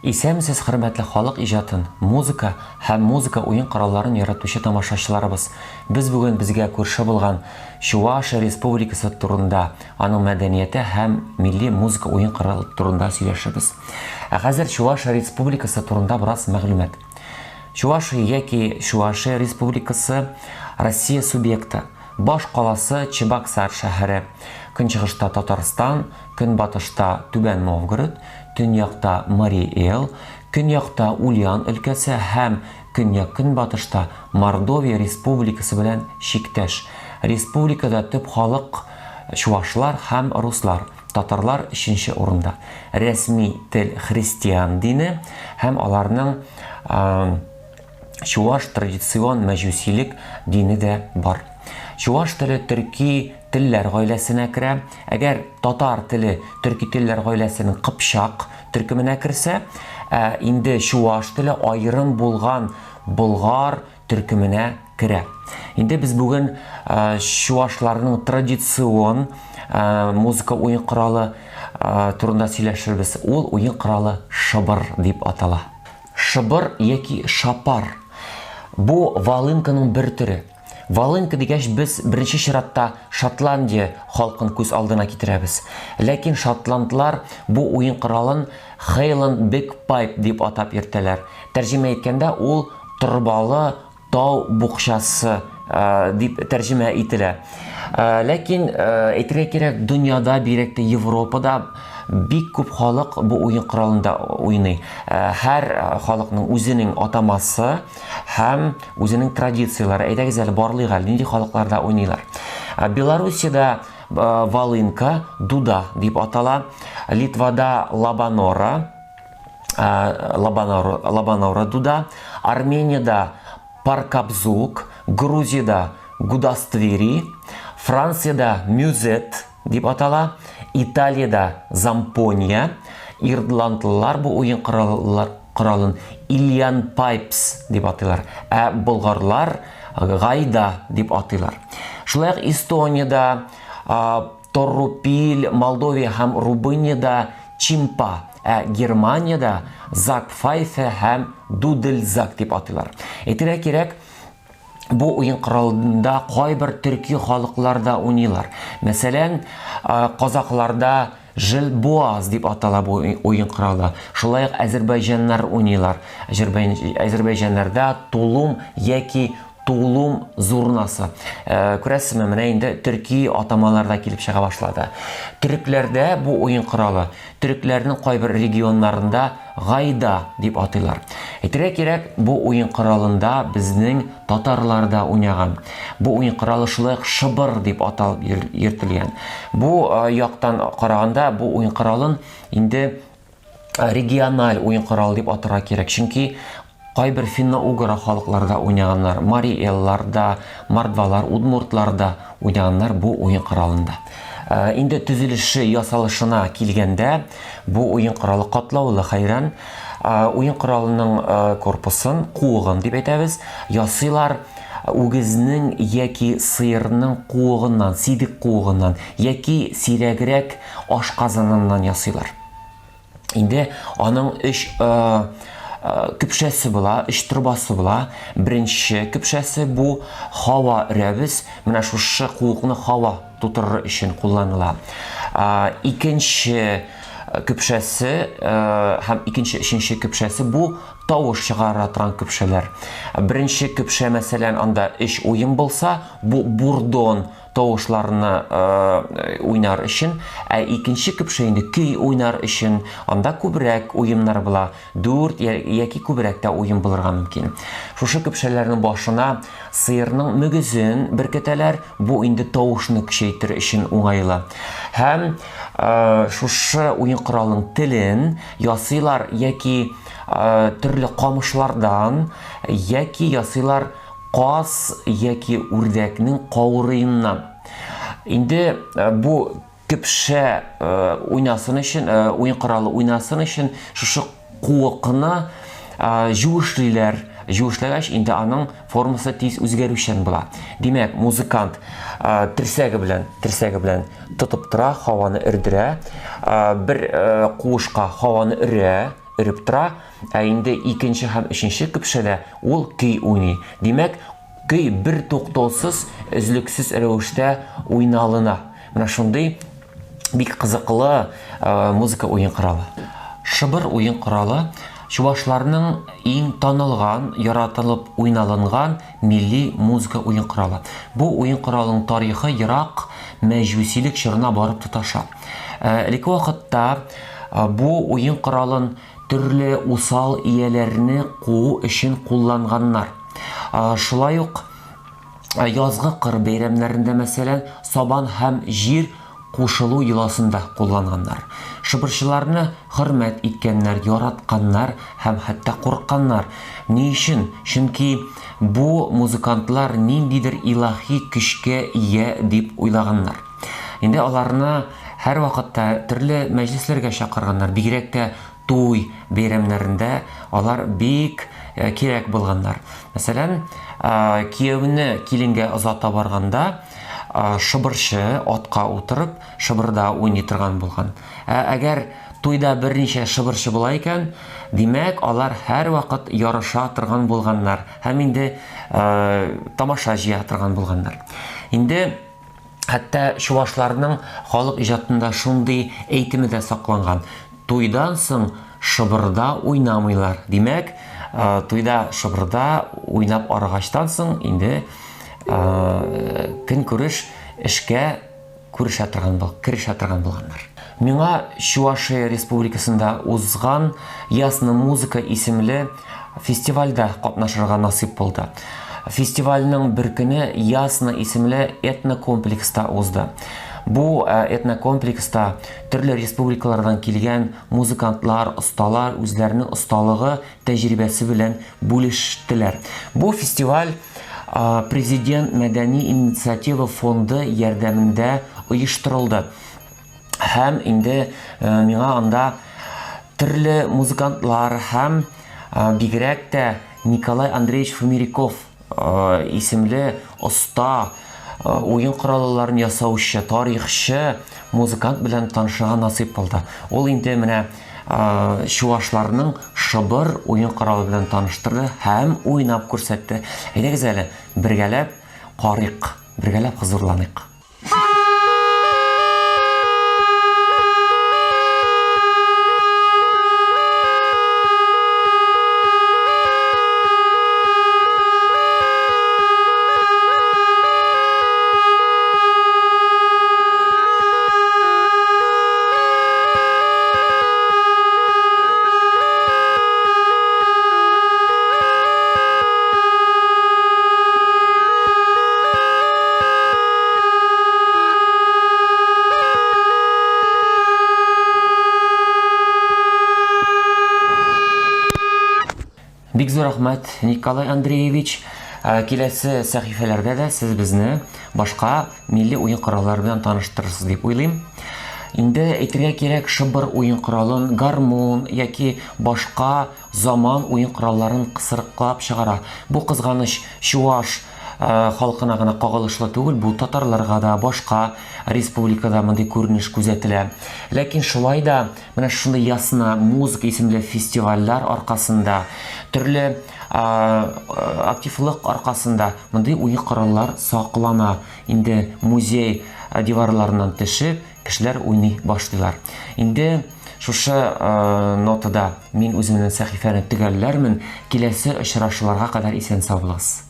Исәнмесез, хөрмәтле халык иҗатын, музыка һәм музыка уен коралларын яратучы тамашачыларыбыз. Без бүген безгә күрше булган Чувашия Республикасы турында, аның мәдәнияте һәм милли музыка уен коралы турында сөйләшербез. Ә хәзер Чувашия Республикасы турында бераз мәгълүмат. Чувашия яки Чувашия Республикасы Россия субъекты. Баш каласы Чебоксар шәһәре. Көнчыгышта Татарстан, көнбатышта Түбән Новгород, төньякта Марий Эл, көньякта Ульян өлкәсе һәм көньяк-көнбатышта Мордовия Республикасы белән чиктәш. Республикада төп халык чувашлар һәм руслар. Татарлар өченче урында. Рәсми тел христиан дине һәм аларның чуваш традицион мәҗүсилек дине дә бар. Чуваш теле төрки телләр гаиләсенә керә. Әгәр татар теле төрки телләр гаиләсенең кыпчак төркеменә керсә, ә инде чуваш теле аерым булган болгар төркеменә керә. Инде без бүген чуашларның традицион музыка уен коралы турында сөйләшербез. Ул уен коралы шыбыр дип атала. Шыбыр яки шапар. Бу волынканың бер төре. Волынка дигәч, без беренче чиратта Шотландия халкын күз алдына китерәбез. Ләкин шотландлар бу уен коралын Хейланд бэгпайп дип атап йөртәләр. Тәрҗемә иткәндә ул торбалы тау букчасы дип тәрҗемә ителә. Ләкин әйтергә кирәк, дөньяда, бигрәк тә Европада бик күп халык бу уен коралында уйный. Һәр халыкның үзенең атамасы һәм үзенең традицияләре. Әйдәгез әле барлыйк әле, нинди халыкларда уйныйлар. Белоруссиядә волынка, дуда дип атала. Литвада лабанора, Лабанора, Лабанора дуда, Армениядә Паркабзук, Грузиядә Гудаствири, Франциядә Мюзет дип атала, Италиядә Зампония, Ирдландлылар бу уен коралын Ильян Пайпс дип атыйлар, ә болгарлар Гайда дип атыйлар. Шулай ук Эстониядә Торрупиль, Молдовия һәм Румыниядә Чимпа, ә Германиядә Закфайфе һәм Дудельзак дип атыйлар. Әйтергә кирәк, бу уен коралында кайбер төрки халыклар да уйныйлар. Мәсәлән, казакъларда Желбуаз дип атала бу уен коралы. Шулай ук әзербайҗаннар уйныйлар. Әзербайҗаннарда тулум яки Тулум зурнасы. Э, күрәсезме, менә инде төрки атамалар да килеп чыга башлады. Төрекләрдә бу уен коралы, төрекләрнең кайбер регионнарында гайда дип атыйлар. Әйтергә кирәк, бу уен коралында безнең татарлар да уйнаган. Бу уен коралы шулай ук шыбыр дип аталып йөртелгән. Бу э, яктан караганда бу уен коралын инде э, региональ уен коралы дип атарга кирәк. Чөнки Кайбер финно-угро халыклары да уйнаганнар, мари эллар да, мордвалар, удмуртлар да уйнаганнар бу уен коралында. Э, инде төзелеше, ясалышына килгәндә, бу уен коралы катлаулы, хәйран. Э, уен коралының э, корпусын, куыгын дип әйтәбез, ясыйлар үгезнең яки сыерның куыгыннан, сидек куыгыннан яки сирәгрәк ашказаныннан ясыйлар. Инде аның өч э, э, көпшәсе була, өч торбасы була. Беренче көпшәсе бу һава өрәбез. Менә шушы куыкны һава тутырыр өчен кулланыла. Э, икенче көпшәсе һәм икенче, өченче көпшәсе бу тавыш чыгара торган көпшәләр. Беренче көпшә, мәсәлән, анда өч уен булса, бу бурдон тавышларны уйнар өчен, ә икенче көпшә инде көй уйнар өчен, анда күбрәк уемнар була, дүрт яки күбрәк тә уем булырга мөмкин. Шушы көпшәләрнең башына сыерның мөгезен беркетәләр, бу инде тавышны көчәйтер өчен уңайлы. Һәм шушы уен коралының телен ясыйлар яки төрле камышлардан, яки ясыйлар Каз яки үрдәкнең каурыеннан. Инде э, бу көпшә э, уйнасын өчен, э, уен коралы уйнасын өчен шушы куыкны җүешлиләр. Җүешләгәч, инде аның формасы тиз үзгәрүчән була. Димәк, музыкант терсәге белән, терсәге белән тотып тора, һаваны өрдерә. Бер куышка һаваны өрә, өреп тора, ә инде икенче һәм өченче көпшәдә ул көй уйный. Димәк, көй бер туктаусыз, өзлексез рәвештә уйналына. Менә шундый бик кызыклы э, музыка уен коралы. Шыбыр уен коралы чувашларның иң танылган, яратылып уйналынган милли музыка уен коралы. Бу уен коралының тарихы ерак мәҗүсилек чорына барып тоташа. Э, элекке вакытта э, бу уен коралын төрле усал ияләрне куу өчен кулланганнар. Э, шулай ук язгы кыр бәйрәмнәрендә, мәсәлән, сабан һәм җир кушылу йоласын да кулланганнар. Шыбырчыларны хөрмәт иткәннәр, яратканнар һәм хәтта курыкканнар. Ни өчен? Чөнки бу музыкантлар ниндидер илаһи көчкә ия дип уйлаганнар. Инде аларны һәрвакытта төрле мәҗлесләргә чакырганнар, бигрәк тә туй бәйрәмнәрендә алар бик э, кирәк булганнар. Мәсәлән, э, кияүне киленгә озата барганда, э, шыбырчы атка утырып, шыбырда уйный торган булган. Ә әгәр туйда берничә шыбырчы була икән, димәк, алар һәрвакыт ярыша торган булганнар һәм инде тамаша җыя торган булганнар. Инде Хәтта чувашларның халык иҗатында шундый әйтеме дә сакланган. Туйдан соң шыбырда уйнамыйлар. Димәк, э, туйда шыбырда уйнап арыгачтан соң инде э, көнкүреш эшкә күрешә торган бул, керешә торган булганнар. Миңа Чувашия Республикасында узган Ясна музыка исемле фестивальдә катнашырга насыйп булды. Фестивальнең бер көне Ясна исемле этнокомплекста узды. Бу э, этнокомплекста төрле республикалардан килгән музыкантлар, осталар үзләренең осталыгы, тәҗрибәсе белән бүлештеләр. Бу фестиваль э, Президент мәдәни инициатива фонды ярдәмендә оештырылды. Һәм инде э, миңа анда төрле музыкантлар һәм э, бигрәк тә Николай Андреевич Фомиряков э, исемле оста уен коралларын ясаучы, тарихчы музыкант белән танышырга насыйп булды. Ул инде менә чувашларның шыбыр уен коралы белән таныштырды һәм уйнап күрсәтте. Әйдәгез әле, бергәләп карыйк, бергәләп хозурланыйк. Бик зур рәхмәт, Николай Андреевич. Ә, киләсе сәхифәләрдә дә сез безне башка милли уен кораллары белән таныштырырсыз дип уйлыйм. Инде әйтергә кирәк, шыбыр уен коралын, гармун яки башка заман уен коралларын кысрыклап чыгара. Бу кызганыч чуаш э, халкына гына кагылышлы түгел, бу татарларга да, башка республикада мондый күренеш күзәтелә. Ләкин шулай да менә шундый Ясна музыка исемле фестивальләр аркасында, төрле э, активлык аркасында мондый уен кораллар саклана. Инде музей э, диварларыннан төшеп, кешеләр уйный башлыйлар. Инде шушы э, нотада мин үземнең сәхифәне төгәлләрмен. Киләсе очрашуларга кадәр исән сау булыгыз.